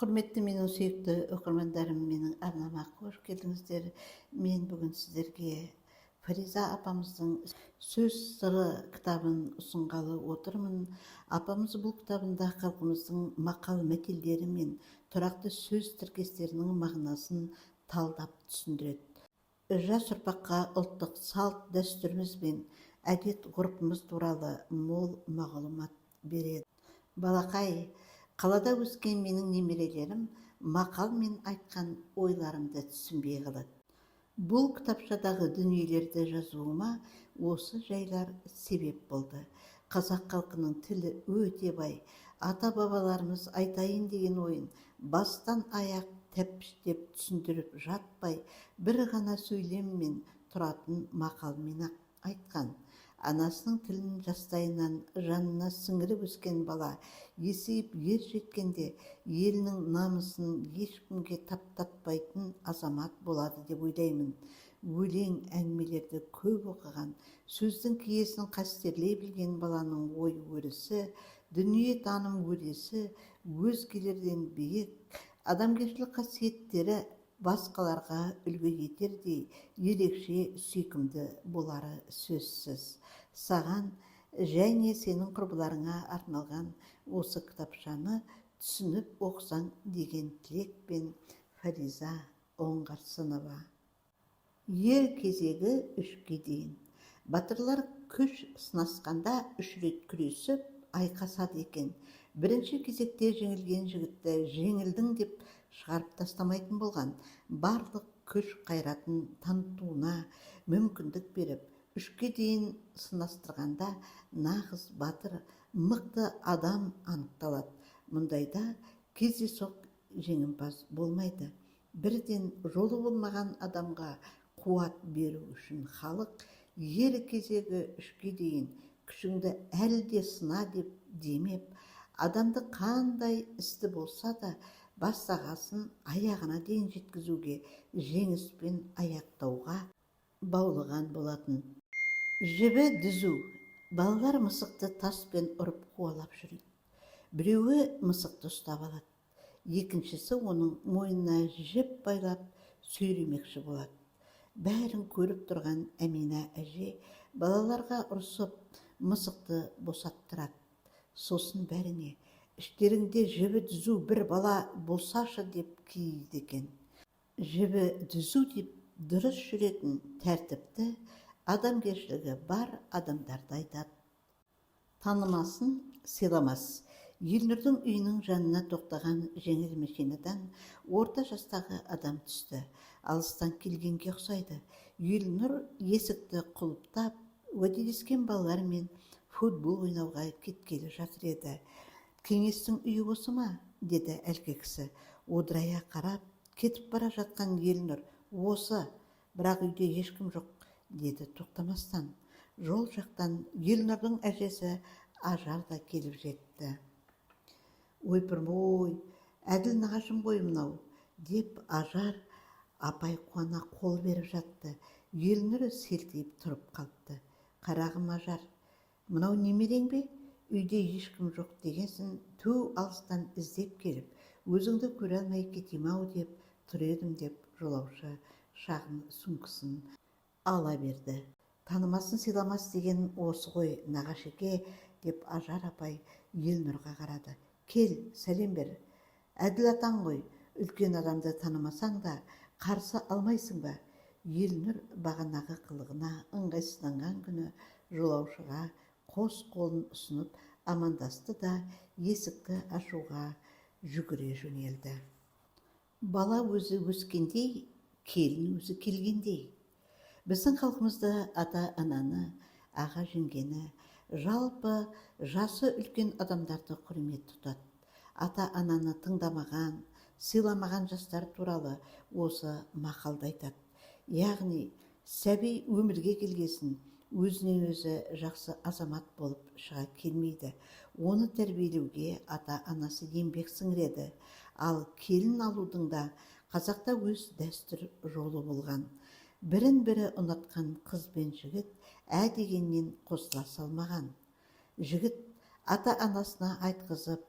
Құрметті менің сүйікті оқырмандарым, менің арнама қош келдіңіздер. Мен бүгін сіздерге Фариза апамыздың «Сөз сыры» кітабын ұсынғалы отырмын. Апамыз бұл кітабында халқымыздың мақал мәтелдері мен тұрақты сөз тіркестерінің мағынасын талдап түсіндіреді. Жас ұрпаққа ұлттық салт дәстүріміз бен әдет ғұрпымыз туралы мол мағлұмат береді. Балақай, қалада өскен менің немерелерім мақал мен айтқан ойларымды түсінбей қалады. Бұл кітапшадағы дүниелерді жазуыма осы жайлар себеп болды. Қазақ халқының тілі өте бай. Ата бабаларымыз айтайын деген ойын бастан аяқ тәппіштеп түсіндіріп жатпай, бір ғана сөйлеммен тұратын мақалмен ақ айтқан. Анасының тілін жастайынан жанына сіңіріп өскен бала есейіп ер жеткенде елінің намысын ешкімге таптатпайтын азамат болады деп ойлаймын. Өлең, әңгімелерді көп оқыған, сөздің киесін қастерлей білген баланың ой өрісі, дүниетаным өресі өзгелерден биік, адамгершілік қасиеттері басқаларға үлгі етердей ерекше сүйкімді болары сөзсіз. Саған және сенің құрбыларыңа арналған осы кітапшаны түсініп оқысаң деген тілекпен, Фариза Оңғарсынова. Ер кезегі үшке дейін. Батырлар күш сынасқанда үш рет күресіп айқасады екен. Бірінші кезекте жеңілген жігітті жеңілдің деп шығарып тастамайтын болған. Барлық күш қайратын танытуына мүмкіндік беріп, үшке дейін сынастырғанда нағыз батыр, мықты адам анықталады. Мұндайда кездейсоқ жеңімпаз болмайды. Бірден жолы болмаған адамға қуат беру үшін халық «Ер кезегі үшке дейін, күшіңді әлі де сына» деп демеп, адамды қандай істі болса да бастағасын аяғына дейін жеткізуге, жеңіспен аяқтауға баулыған болатын. Жібі түзу. Балалар мысықты таспен ұрып қуалап жүреді. Біреуі мысықты ұстап алады, екіншісі оның мойнына жіп байлап сүйремекші болады. Бәрін көріп тұрған Әмина әже балаларға ұрсып, мысықты босаттырады. Сосын бәріне: «Іштеріңде жібі түзу бір бала болсашы», – деп кейиді екен. Жібі түзу деп дұрыс жүретін, тәртіпті, адамгершілігі бар адамдарды айтады. Танымасын сыйламас. Елнұрдың үйінің жанына тоқтаған жеңіл машинадан орта жастағы адам түсті. Алыстан келгенге ұқсайды. Елнұр есікті құлыптап, уәделескен балалармен футбол ойнауға кеткелі жатыр еді. «Кеңестің үйі осы ма?» – деді әлгі кісі одырая қарап. Кетіп бара жатқан Елнұр: «Осы, бірақ үйде ешкім жоқ», – деді тоқтамастан. Жол жақтан Елнұрдың әжесі Ажар да келіп жетті. «Ойпырмой, Әділ нағашым ғой мынау», – деп Ажар апай қуана қол беріп жатты. Елнұр селтиіп тұрып қалыпты. «Қарағым Ажар, мынау немерең бе? Үйде ешкім жоқ дегенсін, ту алыстан іздеп келіп, өзіңді көре алмай кетем-ау деп тұр едім», – деп жолаушы шағын сумкасын ала берді. «Танымасын сыйламас деген осы ғой, нағашеке», – деп Ажар апай Елнұрға қарады. «Кел, сәлем бер. Әділ атаң ғой, үлкен адамды танымасаң да қарсы алмайсың ба?» Елнұр бағанағы қылығына ыңғайсызданған күні жолаушыға қос қолын ұсынып амандасты да, есікті ашуға жүгіре жөнелді. Бала өзі өскендей, келін өзі келгендей. Біздің халқымызда ата-ананы, аға жеңгені, жалпы жасы үлкен адамдарды құрмет тұтады. Ата-ананы тыңдамаған, сыйламаған жастар туралы осы мақалды айтады. Яғни сәби өмірге келгесін өзінен өзі жақсы азамат болып шыға келмейді. Оны тәрбиелеуге ата-анасы еңбек сіңіреді. Ал келін алудың да қазақта өз дәстүр жолы болған. Бірін бірі ұнатқан қыз бен жігіт ә дегеннен қосыла салмаған. Жігіт ата-анасына айтқызып,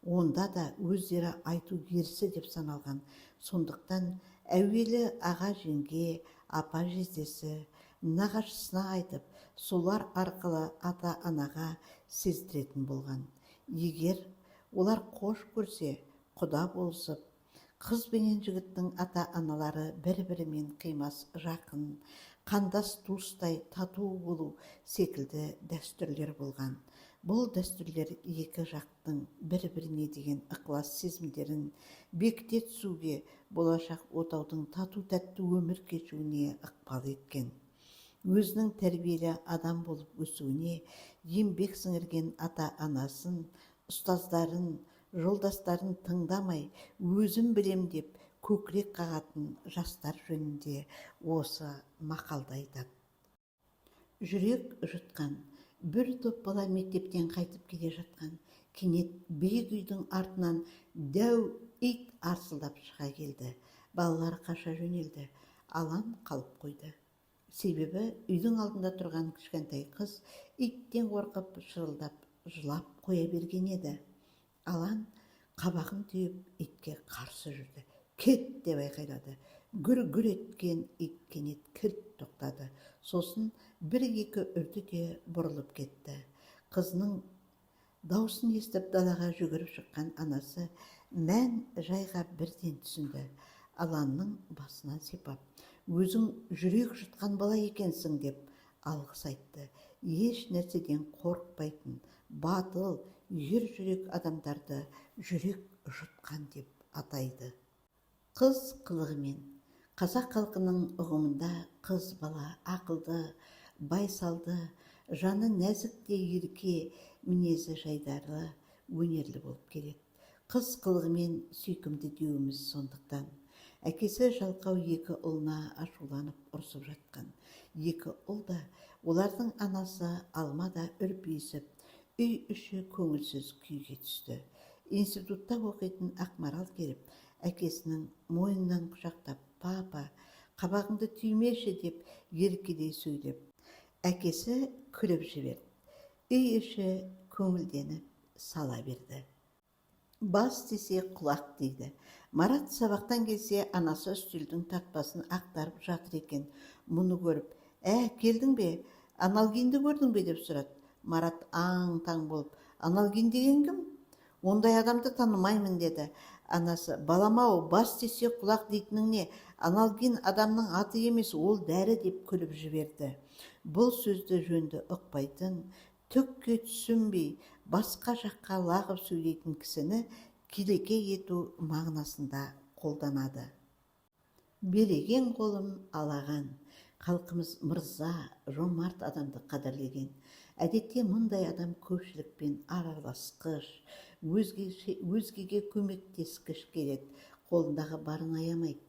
Онда да өздері айту ерсі деп саналған. Сондықтан әуелі аға, жеңге, апа, жездесі, нағашысына айтып, солар арқылы ата-анаға сездіретін болған. Егер олар қош көрсе, құда болысып, қыз бенен жігіттің ата-аналары бір-бірімен қимас жақын, қандас туыстай тату болу секілді дәстүрлер болған. Бұл дәстүрлер екі жақтың бір-біріне деген ықылас сезімдерін бекіте түсуге, болашақ отаудың тату-тәтті өмір кешуіне ықпал еткен. Өзінің тәрбиелі адам болып өсуіне еңбек сіңірген ата-анасын, ұстаздарын, жолдастарын тыңдамай, өзім білем деп көкірек қағатын жастар жөнінде осы мақалды айтады. Жүрек жұтқан. Бір топ бала мектептен қайтып келе жатқан. Кенет биік үйдің артынан дәу ит арсылдап шыға келді. Балалар қаша жөнелді. Алан қалып қойды. Себебі үйдің алдында тұрған кішкентай қыз иттен қорқып шырылдап жылап қоя берген еді. Алан қабағын түйіп итке қарсы жүрді. Кет деп айқайлады. Гүр-гүр еткен ит кенет кілт тоқтады. Сосын бір-екі үрді де бұрылып кетті. Қызының даусын естіп далаға жүгіріп шыққан анасы мән жайға бірден түсінді. Аланның басынан сипап, өзің жүрек жұтқан бала екенсің деп алғыс айтты. Еш нәрседен қорықпайтын, батыл, ер жүрек адамдарды жүрек жұтқан деп атайды. Қыз қылығымен. Қазақ халқының ұғымында қыз бала ақылды, байсалды, жаны нәзік те ерке, мінезі жайдарлы, өнерлі болып келеді. Қыз қылығымен сүйкімді деуіміз сондықтан. Әкесі жалқау екі ұлына ашуланып ұрсып жатқан. Екі ұл да, олардың анасы Алма да үрпиісіп, үй іші көңілсіз күйге түсті. Институтта оқитын Ақмарал келіп, әкесінің мойнынан құшақтап, папа, қабағыңды түймеші деп еркелей сөйлеп, әкесі күліп жіберді. Үй іші көңілденіп сала берді. Бас десе құлақ дейді. Марат сабақтан келсе, анасы үстелдің тартпасын ақтарып жатыр екен. Мұны көріп, келдің бе? Аналгинді көрдің бе деп сұрады. Марат аң-таң болып, аналгин деген кім? Ондай адамды танымаймын деді. Анасы, балам-ау, бас десе құлақ дейтінің не? Аналгин адамның аты емес, ол дәрі деп күліп жіберді. Бұл сөзді жөнді ұқпайтын, түкке түсінбей, басқа жаққа лағып сөйлейтін кісіні келеке ету мағынасында қолданады. Береген қолым алаған. Халқымыз мырза, жомарт адамды қадірлеген. Әдетте мұндай адам көпшілікпен араласқыш, өзгеге көмектескіш келеді, қолындағы барын аямайды.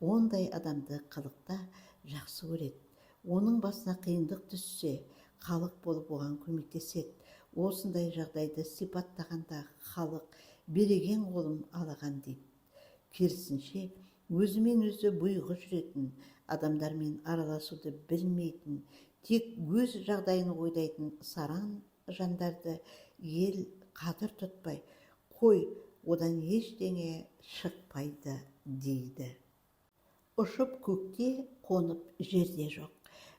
Ондай адамды халықта жақсы көреді. Оның басына қиындық түссе, халық болып оған көмектеседі. Осындай жағдайды сипаттағанда халық береген қолым алаған дейді. Керісінше, өзімен өзі бұйығы жүретін, адамдармен араласуды білмейтін, тек өз жағдайын ойлайтын саран жандарды ел қадір тұтпай, қой, одан ештеңе шықпайды дейді. Ұшып көкте, қонып жерде жоқ.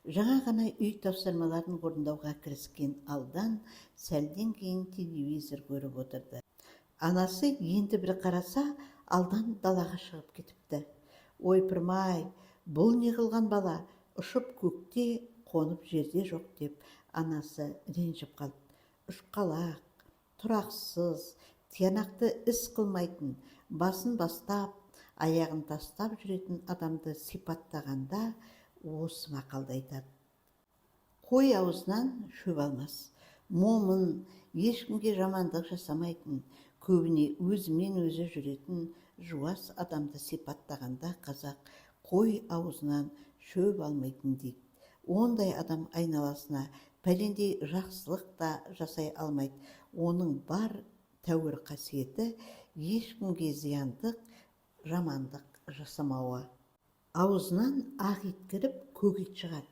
Жаңа ғана үй тапсырмаларын орындауға кіріскен Алдан сәлден кейін телевизор көріп отырды. Анасы енді бір қараса, Алдан далаға шығып кетіпті. Ойпырмай, бұл не қылған бала, ұшып көкте, қонып жерде жоқ деп анасы ренжіп қалды. Ұшқалақ, тұрақсыз, тиянақты іс қылмайтын, басын бастап, аяғын тастап жүретін адамды сипаттағанда осы мақалды айтады. Қой аузынан шөп алмас. Момын, ешкімге жамандық жасамайтын, көбіне өзімен өзі жүретін жуас адамды сипаттағанда қазақ қой аузынан шөп алмайтын дейді. Ондай адам айналасына пәлендей жақсылық та жасай алмайды. Оның бар тәуір қасиеті ешкімге зияндық, жамандық жасамауы. Аузынан ақ ит кіріп, көк ит шығады.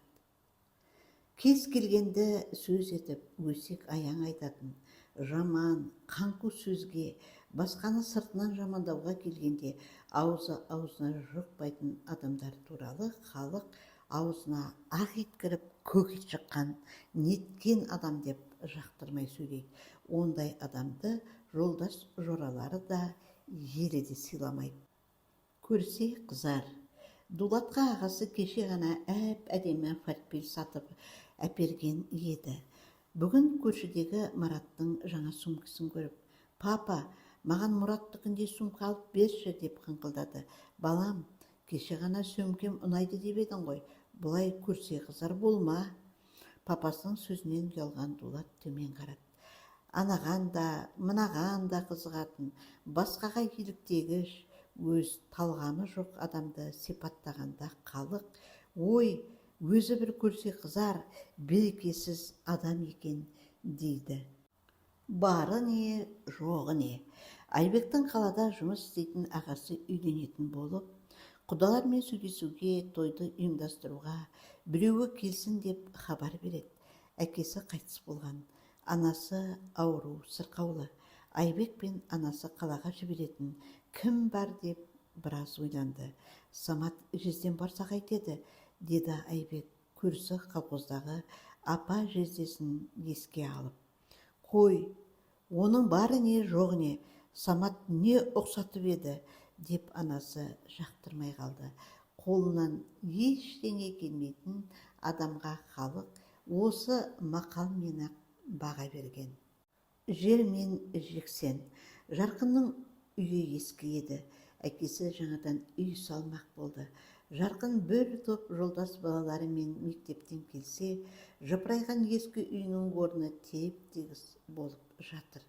Кез келгенді сөз етіп, өсек аяң айтатын, жаман, қаңқу сөзге Басқаны сыртынан жамандауға келгенде аузы аузына жұқпайтын адамдар туралы халық аузына ақ ит кіріп, көк ит шыққан неткен адам деп жақтырмай сөйлейді. Ондай адамды жолдас жоралары да, елі де сыйламайды. Көрсе қызар. Дулатқа ағасы кеше ғана әп-әдемі портфель сатып әперген еді. Бүгін көршідегі Мараттың жаңа сумкасын көріп, «Папа, маған Мұраттікіндей сумка алып берші», – деп қыңқылдады. «Балам, кеше ғана сөмкем ұнайды деп едің ғой, бұлай көрсе қызар болма». Папасының сөзінен ұялған Дулат төмен қарады. Анаған да, мынаған да қызығатын, басқаға еліктегіш, өз талғамы жоқ адамды сипаттағанда халық «Ой, өзі бір көрсе қызар, берекесіз адам екен» дейді. Бары не, жоғы не? Айбектің қалада жұмыс істейтін ағасы үйленетін болып, құдалармен сөйлесуге, тойды ұйымдастыруға біреуі келсін деп хабар береді. Әкесі қайтыс болған, анасы ауру, сырқаулы. Айбек пен анасы қалаға жіберетін кім бар деп біраз ойланды. «Самат жезден барса қайтеді?» – деді Айбек көрші колхоздағы апа жездесін еске алып. «Қой, оның бары не, жоғы не? Самат не ұқсатып еді?» – деп анасы жақтырмай қалды. Қолынан ештеңе келмейтін адамға халық осы мақалмен-ақ баға берген. Жер мен жексен. Жарқынның үйі ескі еді. Әкесі жаңадан үй салмақ болды. Жарқын бір топ жолдас балаларымен мектептен келсе, жапырайған ескі үйінің орны теп-тегіс болып жатыр.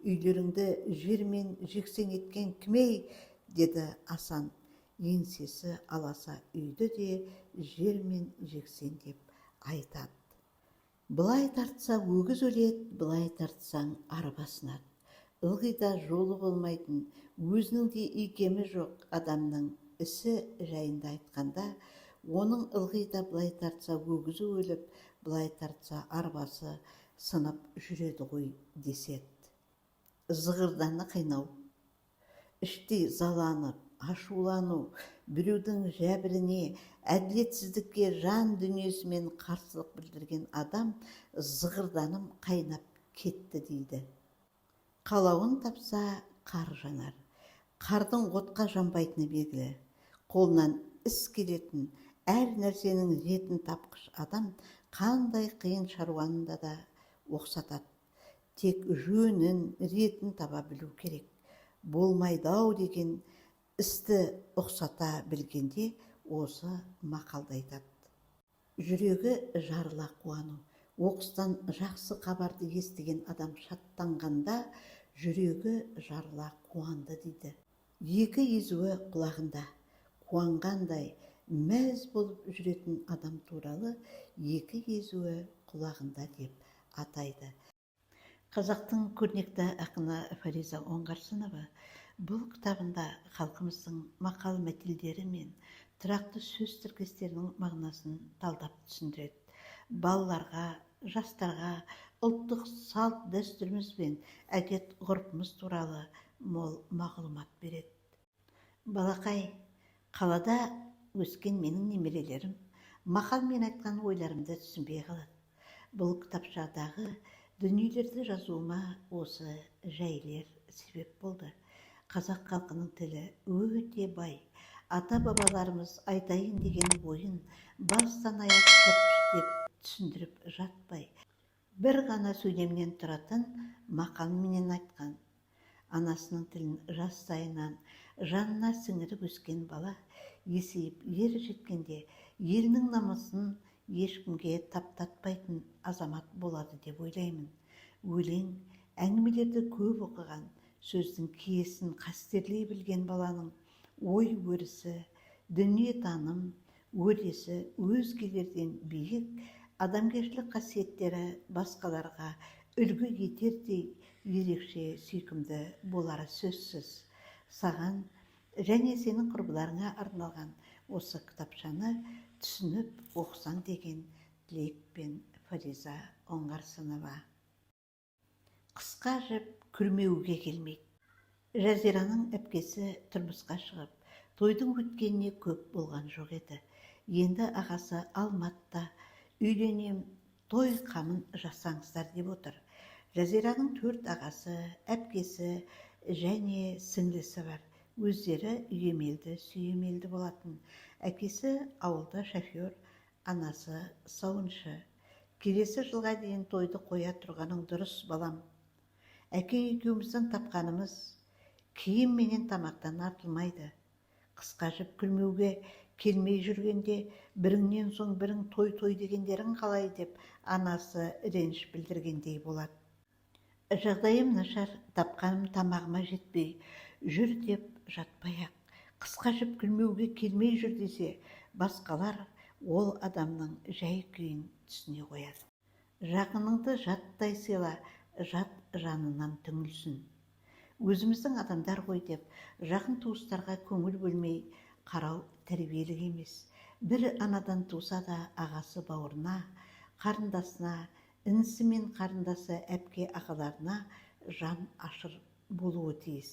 «Үйлеріңді жермен жексен еткен кім, ей?» – деді Асан. Еңсесі аласа үйді де жермен жексен деп айтады. Былай тартса өгіз өледі, былай тартсаң арба сынады. Ылғи да жолы болмайтын, өзінің де икемі жоқ адамның ісі жайында айтқанда, оның ылғи да былай тартса өгізі өліп, былай тартса арбасы сынып жүреді ғой деседі. Зығырданы қайнау. Іштей ызаланып, ашулану, біреудің жәбіріне, әділетсіздікке жан дүниесімен қарсылық білдірген адам «зығырданым қайнап кетті» дейді. Қалауын тапса, қар жанар. Қардың отқа жанбайтыны белгілі. Қолынан іс келетін, әр нәрсенің ретін тапқыш адам қандай қиын шаруаны да ұқсатады. Тек жөнін, ретін таба білу керек. Болмайды-ау деген істі ұқсата білгенде осы мақалды айтады. Жүрегі жарыла қуану. Оқыстан жақсы хабарды естіген адам шаттанғанда «жүрегі жарыла қуанды» дейді. Екі езуі құлағында. Қуанғандай мәз болып жүретін адам туралы екі езуі құлағында деп атайды. Қазақтың көрнекті ақыны Фариза Оңғарсынова бұл кітабында халқымыздың мақал мәтелдері мен тұрақты сөз тіркестерінің мағынасын талдап түсіндіреді. Балаларға, жастарға ұлттық салт дәстүріміз бен әдет ғұрпымыз туралы мол мағлұмат береді. Балақай, қалада өскен менің немерелерім мақалмен айтқан ойларымды түсінбей қалады. Бұл кітапшадағы дүниелерді жазуыма осы жәйлер себеп болды. Қазақ халқының тілі өте бай. Ата-бабаларымыз айтайын деген ойын бастан аяқ тәптіштеп түсіндіріп жатпай, бір ғана сөйлемнен тұратын мақалменен айтқан. Анасының тілін жастайынан жанына сіңіріп өскен бала есейіп ер жеткенде елінің намысын ешкімге таптатпайтын азамат болады деп ойлаймын. Өлең, әңгімелерді көп оқыған, сөздің киесін қастерлей білген баланың ой өрісі, дүниетаным өресі өзгелерден биік, адамгершілік қасиеттері басқаларға үлгі етердей ерекше сүйкімді болары сөзсіз. Саған және сенің құрбыларыңа арналған осы кітапшаны түсініп оқысаң деген тілекпен, Фариза Оңғарсынова. Қысқа жіп күрмеуге келмейді. Жазираның әпкесі тұрмысқа шығып, тойдың өткеніне көп болған жоқ еді. Енді ағасы Алматыда үйленем, той қамын жасаңыздар деп отыр. Жазираның 4 ағасы, әпкесі және сіңлісі бар. Өздері үйемелді, сүйемелді болатын. Әкесі ауылда шофер, анасы сауыншы. Келесі жылға дейін тойды қоя тұрғаның дұрыс, балам. Әкең екеуміздің тапқанымыз киім менен тамақтан артылмайды. Қысқа жіп күлмеуге келмей жүргенде біріңнен соң бірің той-той дегендерің қалай деп анасы реніш білдіргендей болады. Жағдайым нашар, тапқаным тамағыма жетпей жүр деп жатпай-ақ. Қысқа жіп күлмеуге келмей жүр десе, басқалар ол адамның жай күйін түсіне қояды. Жақыныңды жаттай сыйла, жат жанынан түңілсін. Өзіміздің адамдар ғой деп жақын туыстарға көңіл бөлмей қарау тәрбиелік емес. Бір анадан туса да ағасы бауырына, қарындасына, інісі мен қарындасы әпке ағаларына жан ашыр болуы тиіс.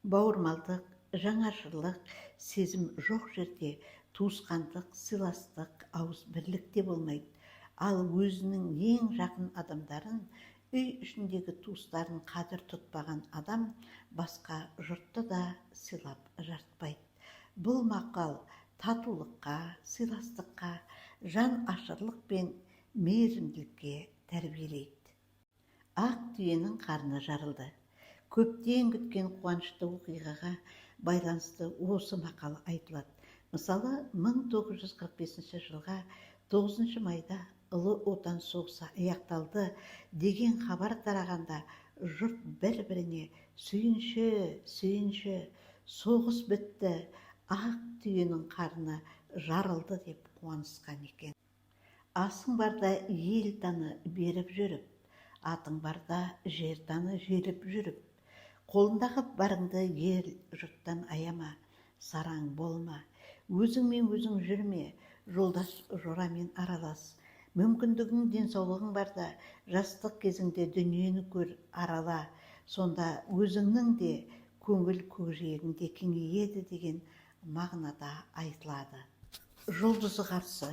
Бауырмалдық, жаңашырлық сезім жоқ жерде туысқандық, сыйластық, ауыз бірлік те болмайды. Ал өзінің ең жақын адамдарын, үй ішіндегі туыстарын қадір тұтпаған адам басқа жұртты да сыйлап жарытпайды. Бұл мақал татулыққа, сыйластыққа, жан ашырлық пен мейірімділікке тәрбиелейді. Ақ түйенің қарны жарылды. Көптен күткен қуанышты оқиғаға байланысты осы мақал айтылады. Мысалы, 1945 жылға 9 майда Ұлы Отан соғысы аяқталды деген хабар тарағанда жұрт бір-біріне сүйінші, сүйінші, соғыс бітті, ақ түйенің қарны жарылды деп қуанысқан екен. Асың барда ел таны беріп жүріп, атың барда жер таны желіп жүріп, қолындағы барыңды ел жұрттан аяма, сараң болма, өзіңмен өзің жүрме, жолдас жорамен аралас. Мүмкіндігің, денсаулығың барда жастық кезіңде дүниені көр, арала, сонда өзіңнің де көңіл көкжиегің де кеңейеді деген мағынада айтылады. Жұлдызы қарсы.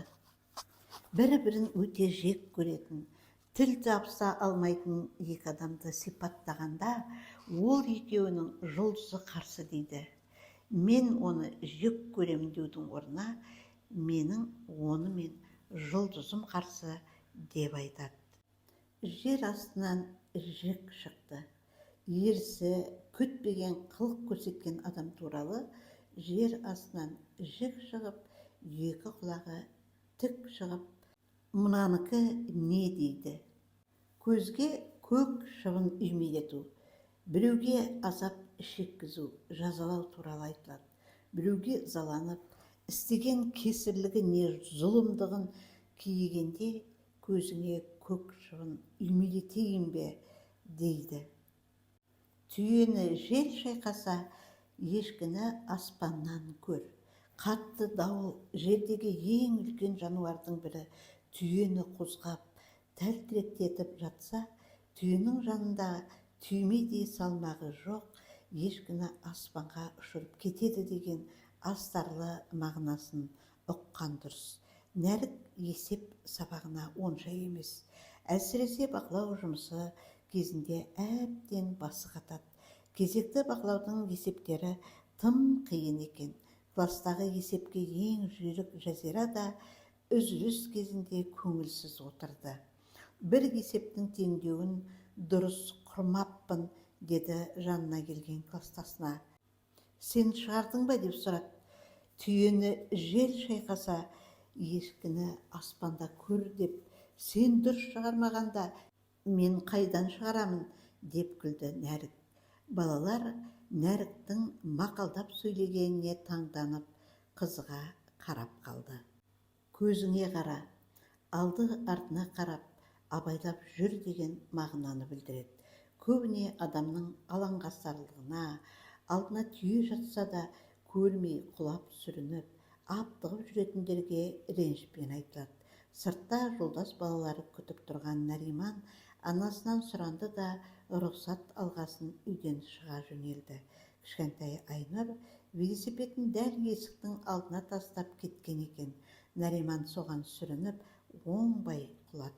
Бір-бірін өте жек көретін, тіл табыса алмайтын екі адамды сипаттағанда, ол екеуінің жұлдызы қарсы дейді. Мен оны жек көремін деудің орнына, менің онымен жұлдызым қарсы деп айтады. Жер астынан жік шықты. Ерсі күтпеген қылық көрсеткен адам туралы жер астынан жік шығып, екі құлағы тік шығып, мынаныкі не дейді? Көзге көк шыбын үймелету, біреуге азап шеккізу, жазалау туралы айтылады. Біреуге ызаланып, істеген кесірлігі не зұлымдығын кейігенде көзіңе көк шыбын үймелетейін бе дейді. Түйені жел шайқаса, ешкіні аспаннан көр. Қатты дауыл жердегі ең үлкен жануардың бірі түйені қозғап, тәлтіректетіп жатса, түйенің жанында түймедей салмағы жоқ, ешкіні аспанға ұшырып кетеді деген астарлы мағынасын ұққан дұрыс. Нәрік есеп сабағына онша емес. Әсіресе бақылау жұмысы кезінде әбден басы қатады. Кезекті бақылаудың есептері тым қиын екен. Кластағы есепке ең жүйрік Жазира да үзіліс кезінде көңілсіз отырды. Бір есептің теңдеуін дұрыс құрмаппын, деді жанына келген кластасына. Сен шығардың ба деп сұрады. Түйені жел шайқаса, ешкіні аспанда көр деп, сен дұрыс шығармағанда мен қайдан шығарамын, деп күлді Нәрік. Балалар Нәріктің мақалдап сөйлегеніне таңданып, қызыға қарап қалды. Көзіңе қара, алды артына қарап, абайлап жүр деген мағынаны білдіреді. Көбіне адамның алаңғасарлығына, алдына түйе жатса да көрмей құлап сүрініп, аптығып жүретіндерге ренішпен айтылады. Сыртта жолдас балалары күтіп тұрған Нариман анасынан сұранды да рұқсат алғасын үйден шыға жөнелді. Кішкентай Айнұр велосипедін дәл есіктің алдына тастап кеткен екен. Нариман соған сүрініп, оңбай құлады.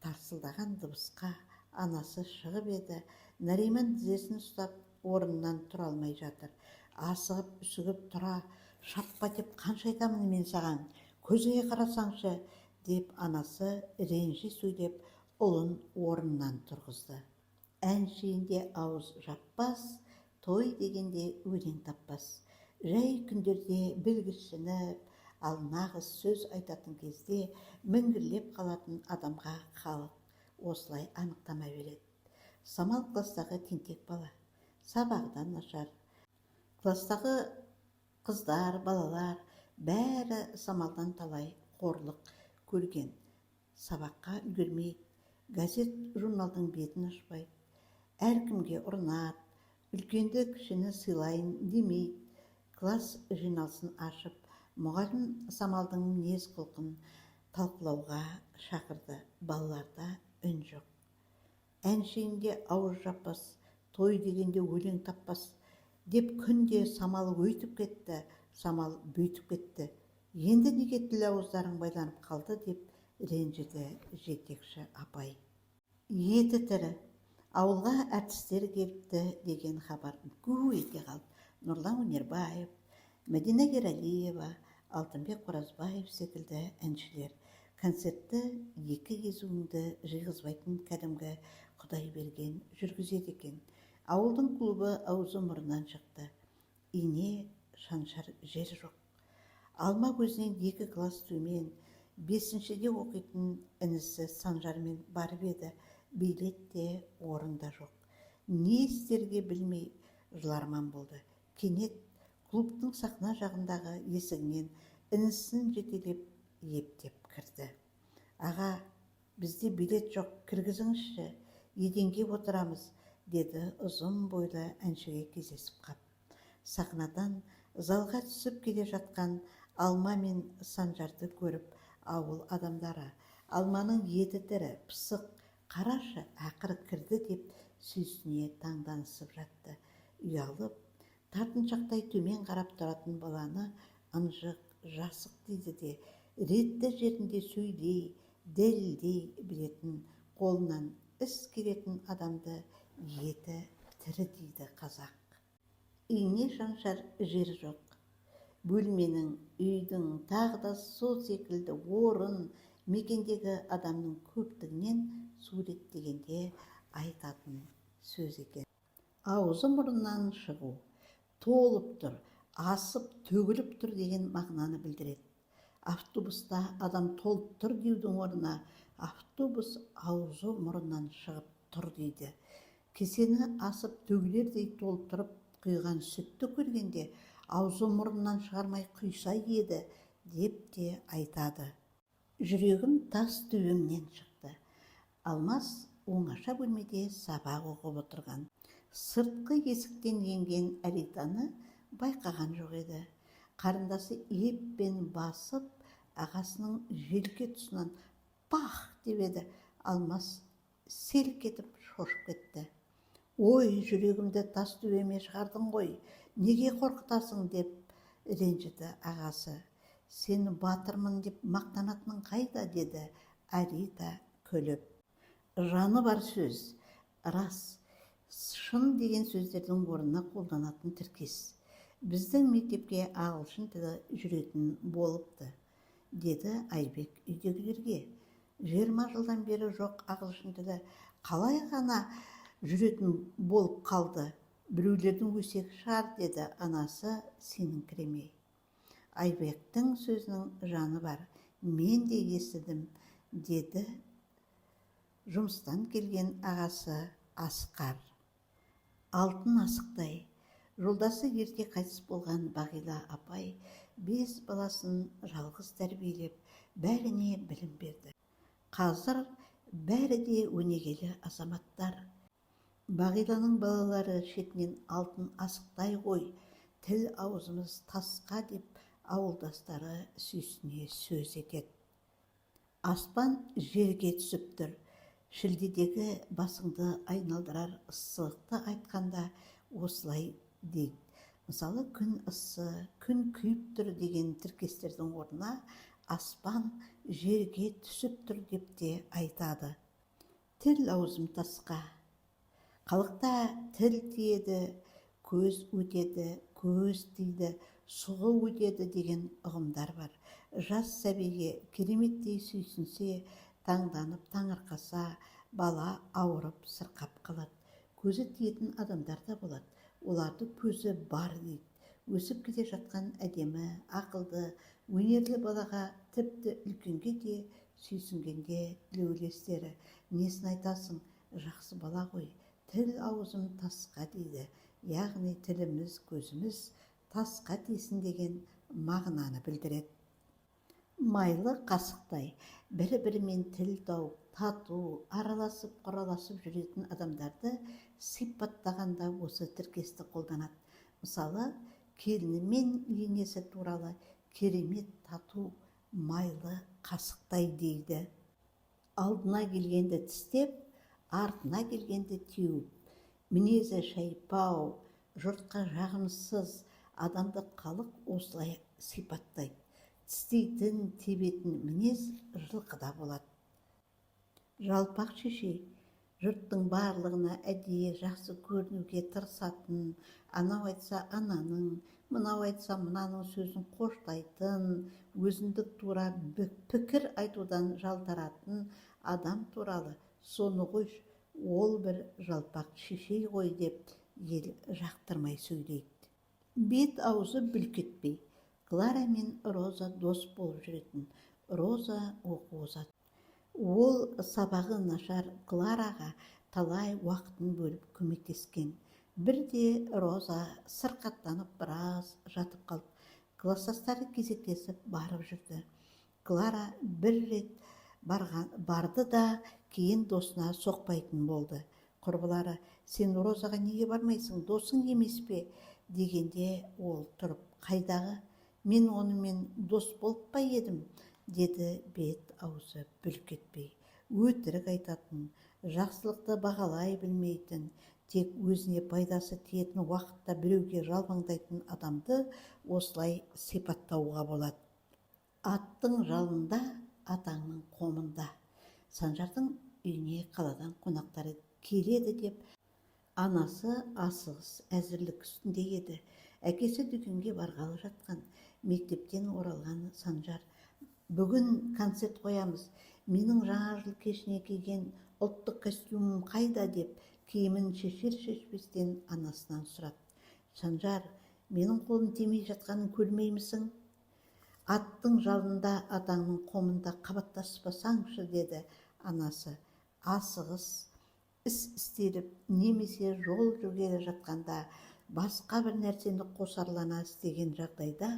Тарсылдаған дыбысқа анасы шығып еді, Нариман тізесін ұстап, орнынан тұра алмай жатыр. Асығып-үсігіп тұра шаппа деп қанша айтамын мен саған, көзіңе қарасаңшы, деп анасы ренжи сөйлеп, ұлын орнынан тұрғызды. Әншейінде ауыз жаппас, той дегенде өлең таппас. Жай күндерде білгішсініп, ал нағыз сөз айтатын кезде міңгірлеп қалатын адамға халық осылай анықтама береді. Самал кластағы тентек бала. Сабағы да нашар. Кластағы қыздар, балалар бәрі Самалдан талай қорлық көрген. Сабаққа үлгермейді, газет, журналдың бетін ашпайды. Әркімге ұрынады, үлкенді кішіні сыйлайын демейді. Класс жиналысын ашып, мұғалім Самалдың мінез-құлқын талқылауға шақырды. Балаларда үн жоқ. Әншейінде ауыз жаппас, той дегенде өлең таппас деп күнде Самал өйтіп кетті, Самал бүйтіп кетті. Енді неге тіл ауыздарың байланып қалды деп ренжіді жетекші апай. Еті тірі. Ауылға әртістер келіпті деген хабар гу ете қалды. Нұрлан Өнербаев, Мәдина Ералиева, Алтынбек Қоразбаев секілді әншілер. Концертті екі езуіңді жиғызбайтын кәдімгі Құдайберген жүргізеді екен. Ауылдың клубы аузы мұрнынан шықты. Ине шаншар жер жоқ. Алма көзінен 2 класс төмен, 5-шіде оқитын інісі Санжармен барып еді, билет те орын да жоқ. Не істерге білмей жыларман болды. Кенет клубтың сахна жағындағы есігінен інісін жетелеп ептеп кірді. Аға, бізде билет жоқ, кіргізіңізші, еденге отырамыз, деді ұзын бойлы әншіге кездесіп қап. Сахнадан залға түсіп келе жатқан Алма мен Санжарды көріп, ауыл адамдары Алманың еті тірі, пысық, қарашы, ақыры кірді деп сүйсіне таңданысып жатты. Ұялып, тартыншақтай төмен қарап тұратын баланы ынжық, жасық дейді де, ретті жерінде сөйлей, дәлелдей білетін, қолынан іс келетін адамды еті тірі дейді қазақ. Ине шаншар жер жоқ. Бөлменің, үйдің, тағы да сол секілді орын, мекендегі адамның көптігінен суреттегенде айтатын сөз екен. Аузы мұрнынан шығу, толып тұр, асып, төгіліп тұр деген мағынаны білдіреді. Автобуста адам толып тұр деудің орнына автобус аузы мұрнынан шығып тұр дейді. Кесені асып төгілердей толтырып құйған сүтті көргенде аузы мұрнынан шығармай құйса еді деп те айтады. Жүрегім тас төбемнен шықты. Алмас оңаша бөлмеде сабақ оқып отырған. Сыртқы есіктен енген Әлитаны байқаған жоқ еді. Қарындасы еппен басып, ағасының желке тұсынан пах деп еді. Алмас селк етіп шошып кетті. Ой, жүрегімді тас төбеме шығардың ғой, неге қорқытасың деп ренжіді ағасы. Сен батырмын деп мақтанатының қайда, деді Арита күліп. Жаны бар сөз, рас, шын деген сөздердің орнына қолданатын тіркес. Біздің мектепке ағылшын тілі жүретін болыпты, деді Айбек үйдегілерге. 20 жылдан бері жоқ ағылшын тілі қалай ғана жүретін болып қалды, біреулердің өсегі шығар, деді анасы сеніңкіремей. Айбектің сөзінің жаны бар, мен де естідім, деді жұмыстан келген ағасы Асқар. Алтын асықтай, жолдасы ерте қайтыс болған Бағила апай 5 баласын жалғыз тәрбиелеп, бәріне білім берді. Қазір бәрі де өнегелі азаматтар. Бағиланың балалары шетінен алтын асықтай ғой, тіл аузымыз тасқа деп ауылдастары сүйсіне сөз етеді. Аспан жерге түсіп тұр. Шілдедегі басыңды айналдырар ыстықты айтқанда осылай дейді. Мысалы, күн ыссы, күн күйіп тұр деген тіркестердің орнына аспан жерге түсіп тұр деп те айтады. Тіл аузым тасқа. Халықта тіл тиеді, көз өтеді, көз тиді, сұғы өтеді деген ұғымдар бар. Жас сәбиге кереметтей сүйсінсе, таңданып таңырқаса, бала ауырып сырқап қалады. Көзі тиетін адамдар да болады. Оларды көзі бар дейді. Өсіп келе жатқан әдемі, ақылды, өнерлі балаға, тіпті үлкенге де сүйсінгенде тілеулестері: «Несін айтасың, жақсы бала ғой, тіл аузым тасқа», – дейді. Яғни тіліміз, көзіміз тасқа тисін деген мағынаны білдіреді. Майлы қасықтай. Бір-бірімен тіл тауып, тату, араласып, құраласып жүретін адамдарды сипаттағанда осы тіркесті қолданады. Мысалы, келіні мен енесі туралы керемет тату, майлы қасықтай дейді. Алдына келгенді тістеп, артына келгенді теуіп. Мінезі шайпау, жұртқа жағымсыз адамды халық осылай сипаттайды. Тістейтін, тебетін мінез жылқыда болады. Жалпақ шешей. Жұрттың барлығына әдейі жақсы көрінуге тырысатын, анау айтса ананың, мынау айтса мынаның сөзін қоштайтын, өзіндік тура пікір айтудан жалтаратын адам туралы «Соны қойшы, ол бір жалпақ шешей ғой», – деп ел жақтырмай сөйлейді. Бет аузы бүлк етпей. Клара мен Роза дос болып жүретін. Роза оқу озат. Ол сабағы нашар Клараға талай уақытын бөліп көмектескен. Бірде Роза сырқаттанып біраз жатып қалды. Класстастары кезектесіп барып жүрді. Клара бір рет барған, барды да кейін досына соқпайтын болды. Құрбылары: «Сен Розаға неге бармайсың, досың емес пе?» – дегенде, ол тұрып: «Қайдағы, мен онымен дос болып па едім?» – деді бет аузы бүлк етпей. Өтірік айтатын, жақсылықты бағалай білмейтін, тек өзіне пайдасы тиетін уақытта біреуге жалбаңдайтын адамды осылай сипаттауға болады. Аттың жалында, атаңның қомында. Санжардың үйіне қаладан қонақтары келеді деп анасы асығыс әзірлік үстінде еді. Әкесі дүкенге барғалы жатқан. Мектептен оралған Санжар: «Бүгін концерт қоямыз, менің жаңа жыл кешіне киген ұлттық костюмім қайда?» – деп киімін шешер шешпестен анасынан сұрады. «Санжар, менің қолым тимей жатқанын көрмеймісің? Аттың жалында, атаңның қомында қабаттаспасаңшы», – деді анасы. Асығыс іс істеліп немесе жол жүргелі жатқанда басқа бір нәрсені қосарлана істеген жағдайда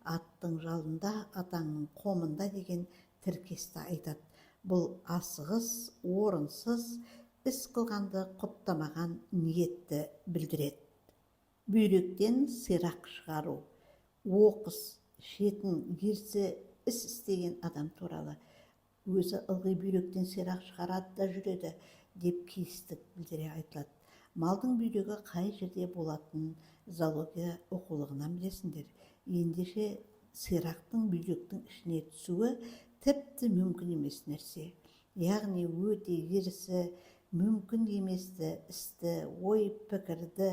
«аттың жалында, атаңның қомында» деген тіркесті айтады. Бұл асығыс, орынсыз іс қылғанды құптамаған ниетті білдіреді. Бүйректен сирақ шығару. Оқыс, шетін, ерсі іс істеген адам туралы «Өзі ылғи бүйректен сирақ шығарады да жүреді», – деп кейістік білдіре айтылады. Малдың бүйрегі қай жерде болатынын зоология оқулығынан білесіңдер. Ендеше сирақтың бүйректің ішіне түсуі тіпті мүмкін емес нәрсе. Яғни өте ерсі, мүмкін еместі істі, ой пікірді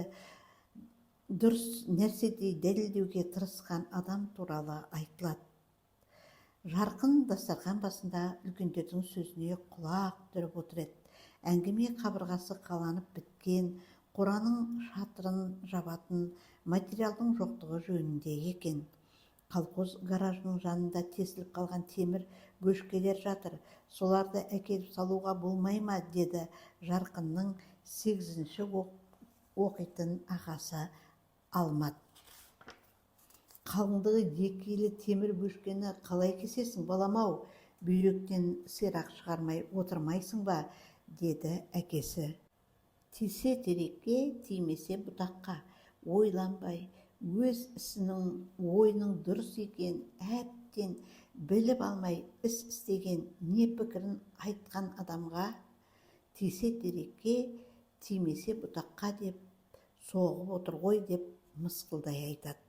дұрыс нәрседей дәлелдеуге тырысқан адам туралы айтылады. Жарқын дастархан басында үлкендердің сөзіне құлақ түріп отыр еді. Әңгіме қабырғасы қаланып біткен қораның шатырын жабатын материалдың жоқтығы жөнінде екен. «Колхоз гаражының жанында тесіліп қалған темір бөшкелер жатыр, соларды әкеліп салуға болмай ма?» – деді Жарқынның сегізінші оқитын ағасы Алмат. «Қалыңдығы 2 келі темір бөшкені қалай кесесің, балам-ау, бүйректен сирақ шығармай отырмайсың ба?» – деді әкесі. Тисе терекке, тимесе бұтаққа. Ойланбай, өз ісінің, ойының дұрыс екенін әбден біліп алмай іс істеген не пікірін айтқан адамға «тисе терекке, тимесе бұтаққа» деп соғып отыр ғой деп. Мысқылдай айтады.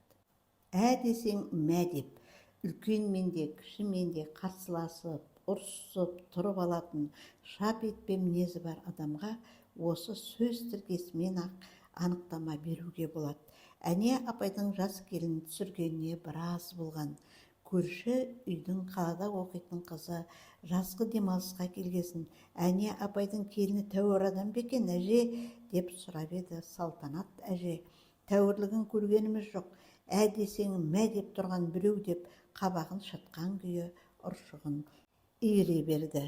Ә десең, мә деп, үлкенмен де, кішімен де қарсыласып, ұрысып тұрып алатын шап етпе мінезі бар адамға осы сөз тіркесімен-ақ анықтама беруге болады. Әния апайдың жас келін түсіргеніне біраз болған. Көрші үйдің қалада оқитын қызы жазғы демалысқа келгесін, «Әния апайдың келіні тәуір адам ба екен, әже?» деп сұрап еді, Салтанат әже, «Тәуірлігін көргеніміз жоқ, ә десең мә деп тұрған біреу», деп қабағын шытқан күйі ұршығын иіре берді.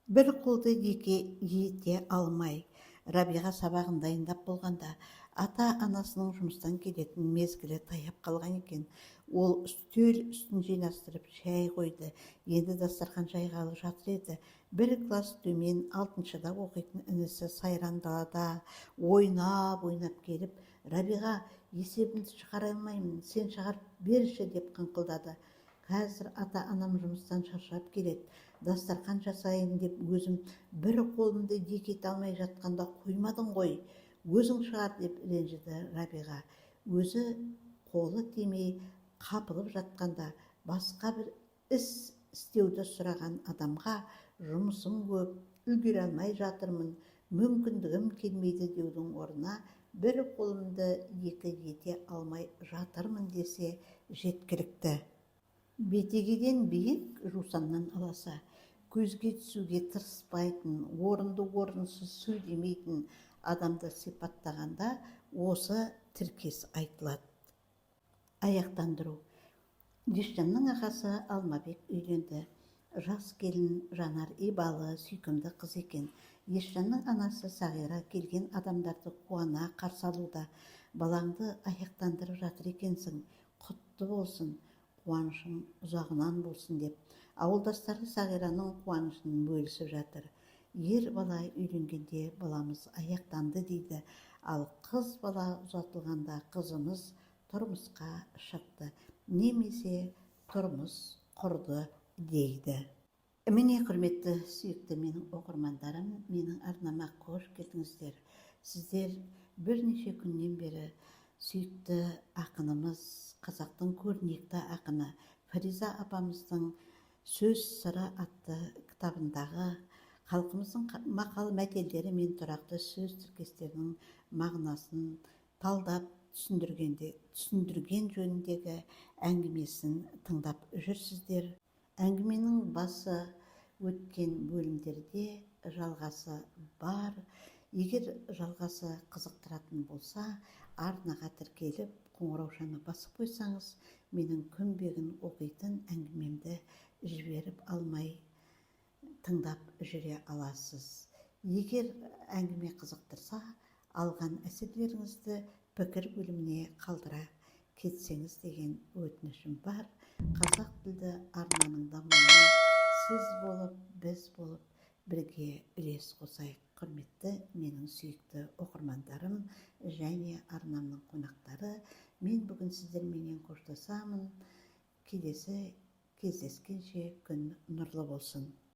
Бір қолды екі ете алмай, Рабиға сабағын дайындап болғанда, ата-анасының жұмыстан келетін мезгілі таяп қалған екен. Ол үстел үстін жинастырып, шай қойды. Енді дастархан жайғалы жатыр еді. Бір класс төмен алтыншыда оқитын інісі Сайран далада ойнап-ойнап келіп, «Рабиға, есебімді шығара алмаймын, сен шығарып берші», деп қыңқылдады. «Қазір ата-анам жұмыстан шаршап келеді, дастархан жасайын деп өзім бір қолымды екі ете алмай жатқанда қоймадың ғой, өзің шығар», деп ренжіді Рабиға. Өзі қолы тимей қапылып жатқанда басқа бір іс істеуді сұраған адамға «жұмысым көп, үлгере алмай жатырмын, мүмкіндігім келмейді» деудің орнына «бір қолымды екі ете алмай жатырмын» десе жеткілікті. Бетегеден биік, жусаннан аласа, көзге түсуге тырыспайтын, орынды-орынсыз сөйлемейтін адамды сипаттағанда осы тіркес айтылады. Аяқтандыру. Есжанның ағасы Алмабек үйленді. Жас келін Жанар ибалы, сүйкімді қыз екен. Есжанның анасы Сағира келген адамдарды қуана қарсы алуда. «Балаңды аяқтандырып жатыр екенсің, құтты болсын, қуанышың ұзағынан болсын», деп ауылдастары Сағираның қуанышын бөлісіп жатыр. Ер бала үйленгенде «баламыз аяқтанды» дейді, ал қыз бала ұзатылғанда «қызымыз тұрмысқа шықты» немесе «тұрмыс құрды» дейді. Міне, құрметті, сүйікті менің оқырмандарым, менің арнама қош келдіңіздер. Сіздер бірнеше күннен бері сүйікті ақынымыз, қазақтың көрнекті ақыны Фариза апамыздың «Сөз сыры» атты кітабындағы халқымыздың мақал мәтелдері мен тұрақты сөз тіркестерінің мағынасын талдап түсіндірген жөніндегі әңгімесін тыңдап жүрсіздер. Әңгіменің басы өткен бөлімдерде жалғасы бар. Егер жалғасы қызықтыратын болса, арнаға тіркеліп, қоңыраушаны басып қойсаңыз, менің күнбегін оқитын әңгімемді жіберіп алмай тыңдап жүре аласыз. Егер әңгіме қызықтырса, алған әсерлеріңізді пікір бөліміне қалдыра кетсеңіз деген өтінішім бар. Қазақ тілді арнаның дамуына сіз болып, біз болып бірге үлес қосайық. Құрметті менің сүйікті оқырмандарым және арнамның қонақтары, мен бүгін сіздерменен қоштасамын. Келесі кездескенше күн нұрлы болсын.